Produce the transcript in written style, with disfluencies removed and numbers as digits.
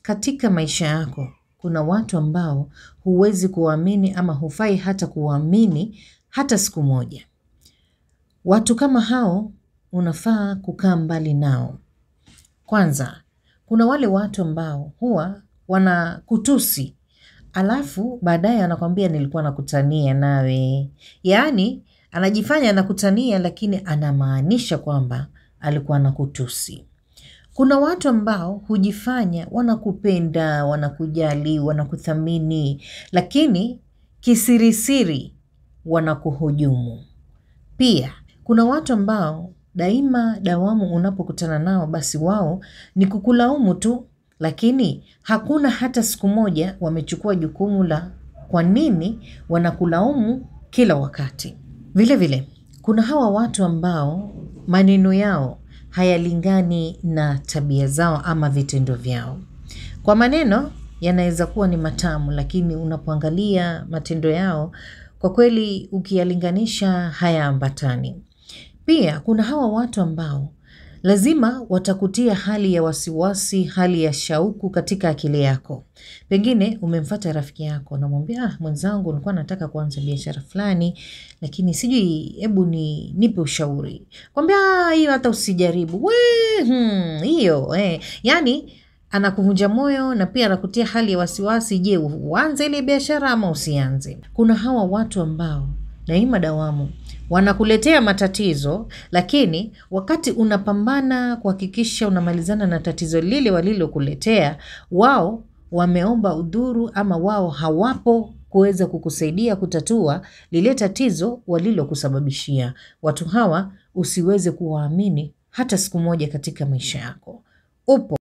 Katika maisha yako kuna watu ambao huwezi kuwaamini ama hufai hata kuwaamini hata siku moja. Watu kama hao unafaa kukaa mbali nao. Kwanza, kuna wale watu ambao huwa wanakutusi, alafu baadaye anakwambia nilikuwa nakutania nawe. Yaani, anajifanya anakutania lakini anamaanisha kwamba alikuwa anakutusi. Kuna watu ambao hujifanya wanakupenda, wanakujali, wanakuthamini, lakini kisirisiri wanakuhujumu. Pia, kuna watu ambao daima dawamu unapokutana nao basi wao ni kukulaumu tu, lakini hakuna hata siku moja wamechukua jukumu la kwa nini wanakulaumu kila wakati. Vile vile, kuna hawa watu ambao maneno yao hayalingani na tabia zao ama vitendo vyao. Kwa maneno yanaweza kuwa ni matamu, lakini unapoangalia matendo yao kwa kweli ukiyalinganisha hayaambatani. Pia kuna hawa watu ambao lazima watakutia hali ya wasiwasi, hali ya shauku katika akili yako. Pengine umemfuata rafiki yako unamwambia, mwenzangu nilikuwa nataka kuanza biashara fulani, lakini sijui, hebu nipe ushauri. Kwambia, hiyo hata usijaribu. Hiyo. Yaani anakuvunja moyo na pia anakutia hali ya wasiwasi, je, uanze ile biashara ama usianze? Kuna hawa watu ambao daima dawamu wanakuletea matatizo, lakini wakati unapambana kuhakikisha unamalizana na tatizo lile walilokuletea, wao wameomba udhuru ama wao hawapo kuweza kukusaidia kutatua lile tatizo walilokusababishia. Watu hawa usiweze kuwaamini hata siku moja katika maisha yako. Upo